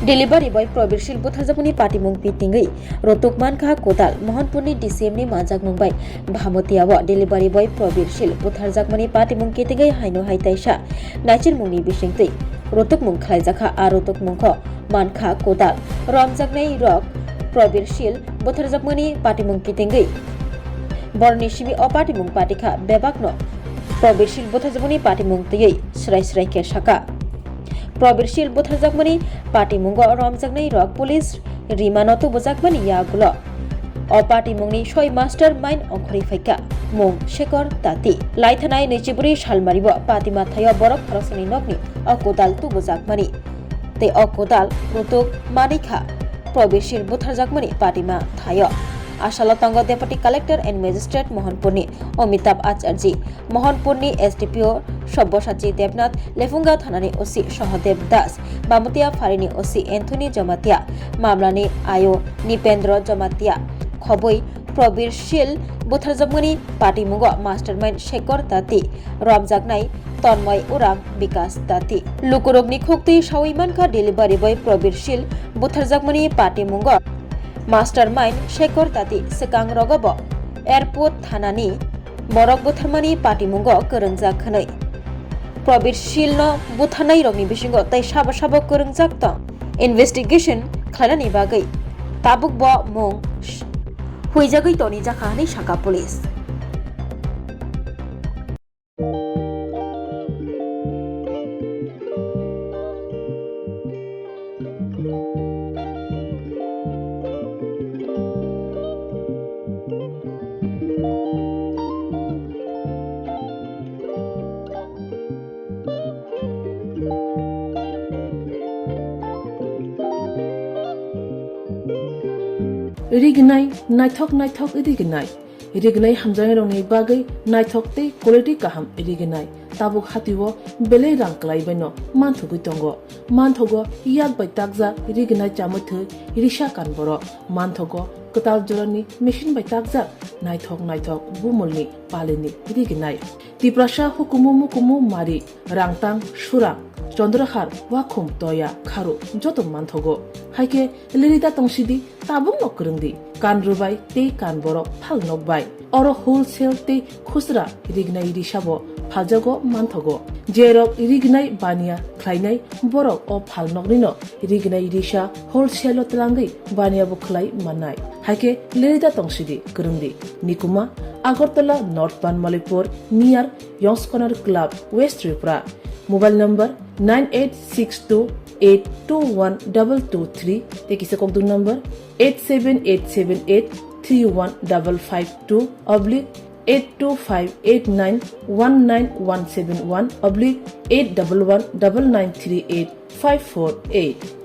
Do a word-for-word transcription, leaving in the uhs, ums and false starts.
Delivery boy Probir Shil butharjakmani patimung kitingwi rotuk mankha kwtal. Mohanpurni D C M ni manjakmung bai Bhamotiao delivery boy Probir Shil butharjakmani patimung kitingwi haino hai taisa naichirmungni bisingtwi rotukmung khlaijakha. A rotukmungkho mankha kwtal. Romjaknai rok Probir Shil butharjakmani patimung kitingwi borni simi o patimung patikha. Bebakno Probir Shil butharjakmani patimung twiwi srai srai khe saka. Probir Shil butharjakmani patimungo romjaknai rok police rimano tubujakmani yagulo o patimungni soi mastermind ongkhorwi phaikha mung Shekhar Tati. Laithanai nwichibri salmaribo patima thaio borok khoroksani nokni o kwtal tubujakmani tei o kwtal rutuk manikha Probir Shil butharjakmani patima thaio. Asalo tongo Deputy Collector and Magistrate Mohanpurni Amitabh Acharji, Mohanpurni S D P O Sabyasachi Debnath, Lefunga thanani O C Sahadev Das, Bamatia pharini O C Anthony Jamatia, mamlani ayo Nipendra Jamatia. Khobwi Probir Shil butharjakmani patimungo mastermind Shekhar Tati, romjaknai Tanmay Uram, Bikas Tati. Lukurokni khuktwi sawi mankha delivery boy Probir Shil butharjakmani patimungo mastermind Shekhar Tati swkang rogobo airport thanani borok butharmani patimungo kwrwngjak hwnwi. Probir Shilno butharnairokni bisingo tei sabo sabo kwrwngjak tong. Investigation khlainani bagwi tabukbo mung huijagwi tonijakha hwnwi sakha police. Rignai, naithok naithok rignai. Rignai hamjaknairokni bagwi naithok tei quality kaham rignai. Tabuk hatio belai rang kwlaibaino manthogwi tongo. Manthogo yak bai takjak rignai chamwi thwi risa kan borok. Manthogo kwtal jorani machine bai takjak naithok naithok bumulni palini rignai. Tiprasa hukumu mukumu mari, rangtang, surang, chondrahar, wakhum, toya, kharu joto manthogo. Haikhe lirida tongsidi, tabukno kwrwngdi, kan rwbai tei kan borok phal nokbai. Oro wholesale tei khusra rignai risabo phaljago manthogo. Jerok rignai baniya khlainai borok o phalnoknino rignai risa wholesale-o twlangwi baniya bo khlai mannai. Haikhe lirida tongsidi, kwrwngdi. Nikuma, Agartala North Banmalipur, near Yongs Corner Club, West Tripura. Mobile number nine eight six two eight two one double two three, tei kisa kokdung number eight seven eight seven eight three one double five two oblique eight two five eight nine one nine one seven one oblique eight double one double nine three eight five four eight.